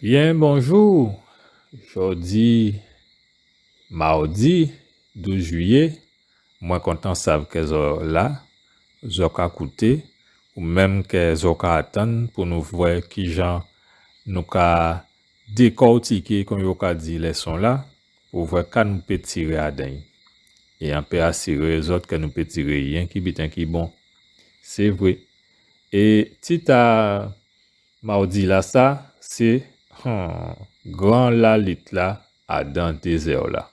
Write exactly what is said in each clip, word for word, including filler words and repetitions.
Byen bonjou. Jòdi mawdi douz jiyé, mwen kontan sav kè zò la, zò ka kouté, ou menm kè zò ka atann pou nou vwè kijan nou ka dékòtiké, kon yo ka di, lèson la, pou vwè ka nou pé tiré adan'y. É an pé asiré zòt kè nou pé tiré yenki biten ki bon. Sé vré. É tit a mawdi la sa, sé, hmm, gran lalit la adan dézè la.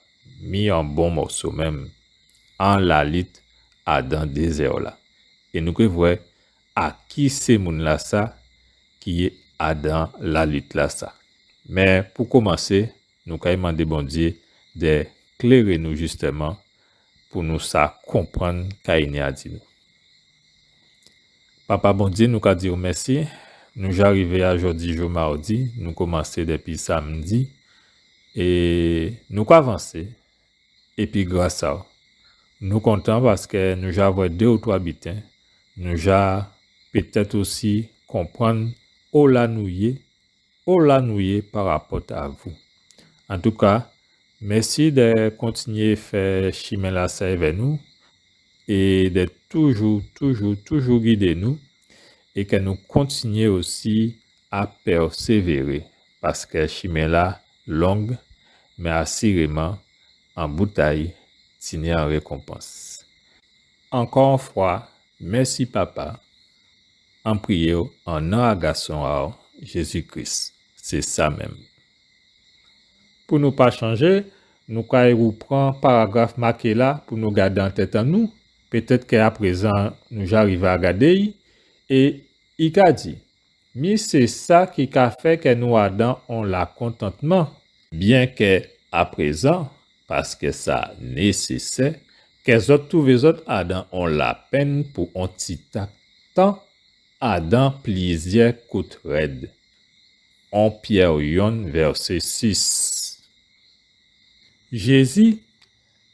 Mi an bon mòso menm. An lalit adan dézè la. É nou ké vwè a ki sé moun la sa ki adan lalit la sa. Mé pou komansé, nou kay mandé Bondyé dè kléré nou jistèman pou nou sa konprann ka i ni a di nou. Papa Bondyé, nou ka di'w mèsi. Nou ja rivé a jòdi jou mawdi, nou komansé dépi samdi. É nou ka vansé. Épi gras a'w, nou kontan paskè nou ja vwè dé ou twa biten, nou ja pétèt osi konprann ola nou yé, ola nou yé parapòt a vou. Antouka, mèsi dè kontinyé fè chimen la sa èvè nou é dè toujou, toujou, toujou gidé nou é kè nou kontinyé osi a pèsévéré, paskè chimen la long, mé asiréman, an bout a'y, tini an rékonpans. Ankò on fwa, mèsi Papa, an priyé'w an non a Gason a'w, Jézi Kris. Sé sa menm. Pou nou pa chanjé, nou kay rèpran paragraf maké la pou nou gadé an tèt an nou. Pétèt kè aprézan nou ja rivé a gadé'y, é i ka di, mi sé sa ki ka fè kè nou adan on lakontantman, byenkè aprézan, paskè sa nésésè, kè zòt twouvé zòt adan on lapenn pou on ti tak tan, adan plizyè kout rèd. On Pyè yonn, vèsé sis. Jézi,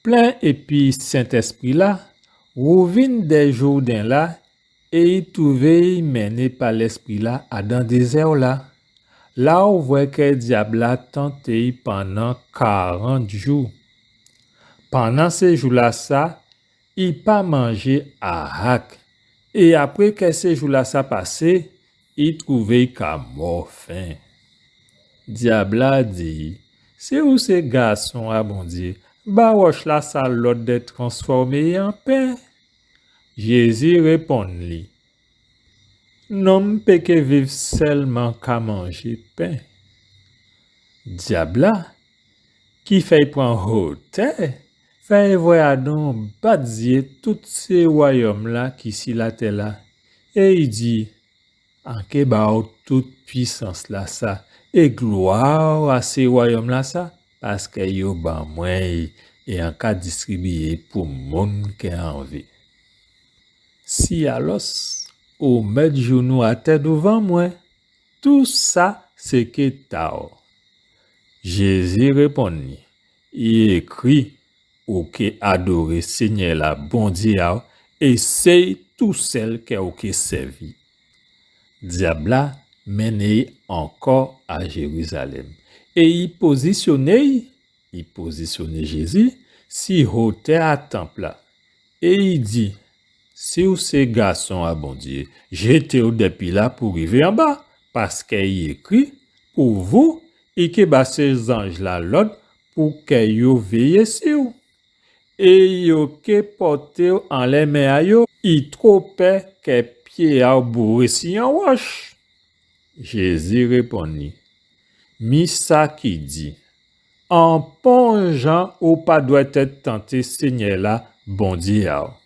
plen épi Sentèspri la, wouvin dè Jouden la, é i twouvé'y menné pa Lèspri la adan dézè la. La ou vwè kè dyab la tanté'y pandan karant jou. Pandan sé jou la sa, i pa manjé ahak. É apré kè sé jou la sa pasé, i twouvé'y ka mò fen. Dyab la di, si ou sé gason a Bondyé, ba wòch la sa lòd dè transfòmé'y an pen. Jézi réponn li, nonm pé ké viv sèlman ka manjé pen. Dyab la, ki fè'y pran hotè, fè'y vwè adan on bat zyé tout sé wayòm la ki si latè la, é i di, an ké ba'w tout pwisans la sa, é glwa a sé wayòm la sa, paskè yo ban mwen'y, é an ka distribiyé pou moun kè an anvi. Si alòs, ou mèt jounou atè douvan mwen, tou sa sé ké ta'w. Jézi réponn li, i ékri, ou ké adoré Sényè la, Bondyé a'w, é sé tousèl kè ou ké sèvi. Dyab la menné'y ankò a Jérizalèm, é i pozisyoné'y, i pozisyoné Jézi si hotè a tanp la, é i di, si ou sé gason a Bondyé, jété'w dépi la pou rivé anba, paskè i ékri, pou vou, i ké ba sé zanj la lòd pou kè yo véyé si'w. É yo ké pòté'w anlè men a yo, i two pè kè pyé a'w bouré si on wòch. Jézi réponn li, mi sa ki di, an pon jan ou pa dwèt èt tanté Sényè la, Bondyé a'w.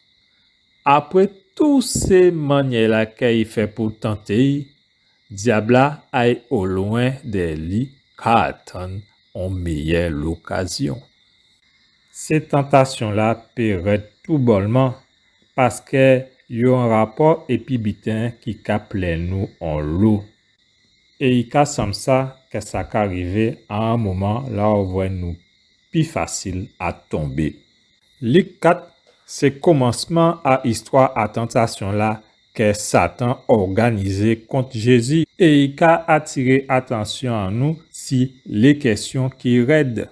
Apré tou sé mannyè la kè i fè pou tanté'y, dyab la ay olwen dè li ka atann on méyè lokazyon. Sé tantasyon la pé rèd toubòlman, paskè yo an rapò épi biten ki ka plè nou onlo. É i ka sanm sa kè sa ka rivé a on moman la ou vwè nou pi fasil a tonbé. Lik kat sé komansman a istwa a tantasyon la kè Satan òganizé kont Jézi é i ka atiré atansyon an nou si lé kèsyon ki rèd.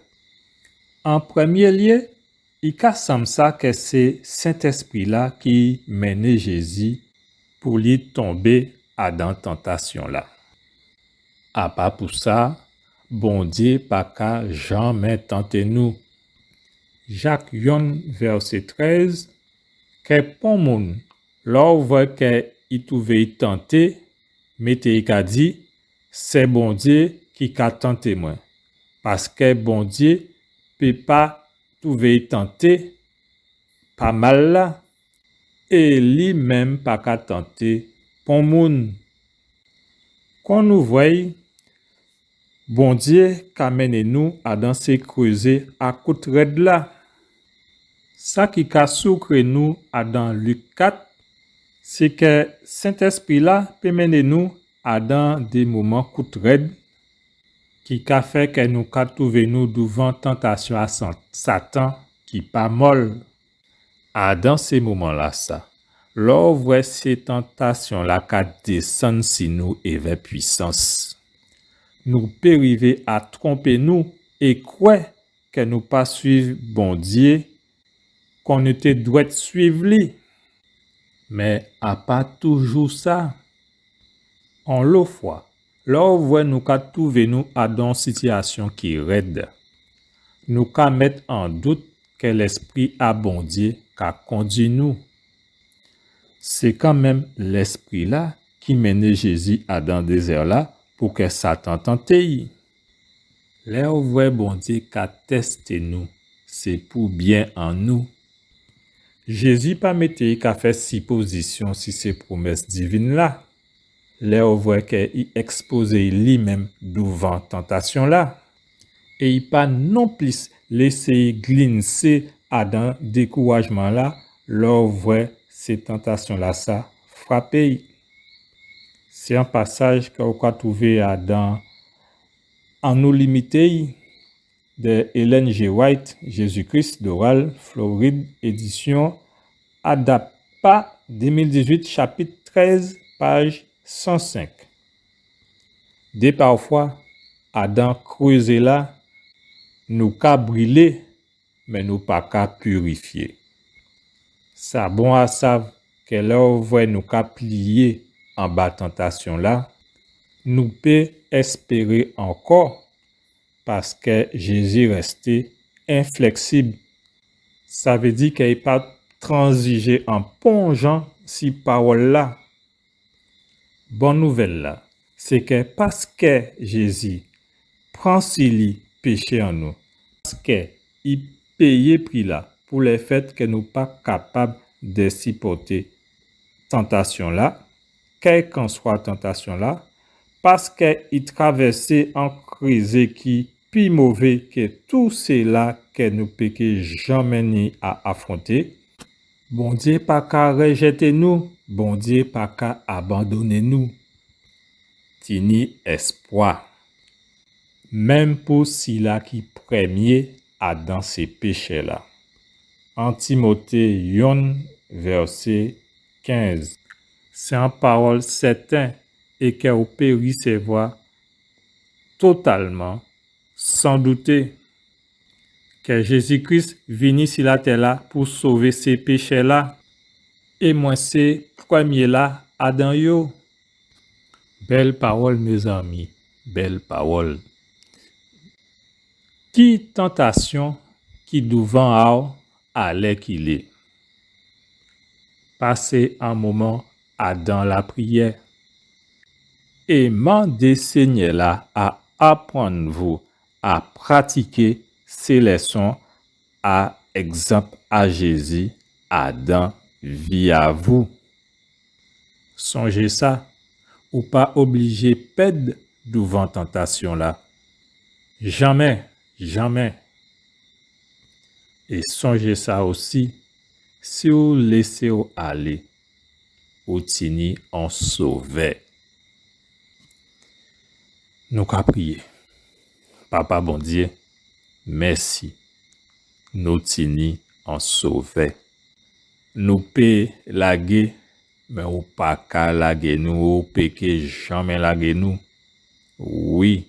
An prèmyé lyé, i ka sanm sa kè sé Sentèspri-la ki mennen Jézi pou li tonbé adan tantasyon-la. Apa pou sa, Bondyé pa ka janmè tanté nou. Jak yonn, vèsé trèz, kè pon moun, lè ou vwè kè i twouvé i tanté, mété i ka di, sé Bondyé ki ka tanté mwen. Paskè Bondyé pé pa twouvé i tanté pa mal la, é li menm pa ka tanté pon moun. Kon nou vwè, Bondyé ka mennen nou adan sé krézé a kout rèd la. Sa ki ka soukwé nou adan Lik kat, sé kè Sentèspri-la pé mennen nou adan dé moman kout rèd, ki ka fè kè nou ka twouvé nou douvan tantasyon a San-, Satan ki pa mòl. Adan sé moman-lasa, lè ou vwè sé tantasyon-la ka désann si nou évè pwisans, nou pé rivé a twonpé nou é kwè kè nou pa swiv Bondyé kon nou té dwèt swiv li. Mé a pa toujou sa. Onlo fwa, lè ou vwè nou ka twouvé nou adan on sitiyasyon ki rèd, nou ka mèt an dout kè Lèspri a Bondyé ka kondui nou. Sé kanmenm Lèspri-la ki mennen Jézi adan dézè-la pou kè Satan tanté-y. Lè ou vwè Bondyé ka tèsté nou, sé pou byen an nou. Jézi pa mété-y ka fè sipozisyon si sé pwomès divin-la. Lè ou vwè kè i èkspozé-y li menm douvan tantasyon-la, é i pa nonplis lésé-y glinsé adan dékourajman-la, lè ou vwè sé tantasyon-lasa frapé-y. Sé on pasaj kè ou ka twouvé adan Annou limité-y, de Ellen G. White, Jésus-Christ, Doral, Floride, édisyon Adapa, dé mil dizuit, chapit trèz, paj san senk. Dé pafwa, adan krézé-la, nou ka brilé, mé nou pa ka pirifyé. Sa bon a sav kè lè ou vwè nou ka pliyé anba tantasyon-la, nou pé èspéré ankò, paskè Jézi rèsté enflèksib. Sa vé di kè i pa tranzijé an pon jan si pawòl-la. Bon nouvèl-la, sé kè paskè Jézi pran si li péché an nou, paskè i péyé pri-la pou lèfèt kè nou pa kapab dè sipòté tantasyon-la, kèlkanswa tantasyon-la, paskè i travèsé on krézé ki pi mové kè tou sila kè nou pé ké janmé ni a afwonté, Bondyé pa ka rèjèté nou, Bondyé pa ka abandoné nou. Tini èspwa. Menm pou sila ki prèmyé adan sé péché-la. An Timoté yonn, vèsé kenz. Sé on pawòl sèten é kè ou pé risèvwa totalman, san douté, kè Jézi Kris vini si latè-la pou sové sé péchè-la, é mwen sé prèmyé-la adan yo. Bèl pawòl, mézanmi, bèl pawòl. Ki tantasyon ki douvan a'w alèkilé? Pasé on moman adan lapriyè é mandé Sényè-la a aprann vou a pratiké sé lèson a ègzanp a Jézi adan vi a vou. Sonjé sa, ou pa oblijé pèd douvan tantasyon-la. Janmé, janmé. É sonjé sa osi, si ou lésé'w alé, ou tini on Sovè. Nou ka priyé. Papa Bondyé, mèsi. Nou tini on Sovè. Nou pé lagé men ou pa ka lagé nou, ou péké janmen lagé nou. Wi,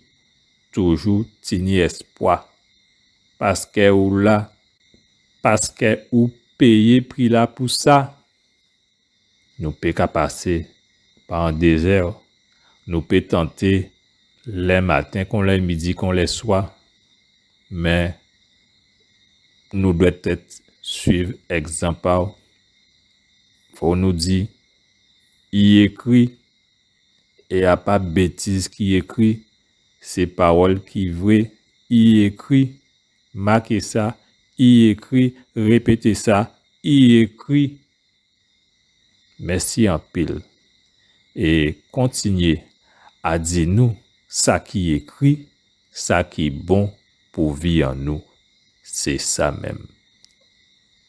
toujou tini èspwa. Paskè ou la, paskè ou péyé pri-la pou sa. Nou pé ka pasé pa on dézè, nou pé tanté lè maten kon lè midi kon lè swa, men nou dwèt suiv ègzanp a'w. Fò nou di, i ékri, é a pa bétiz ki ékri, sé pawòl ki vré, i ékri, maké sa, i ékri, répété sa, i ékri. Mèsi anpil. É kontinyé a di nou sa ki ékri, sa ki bon pou vi an nou. Sé sa menm.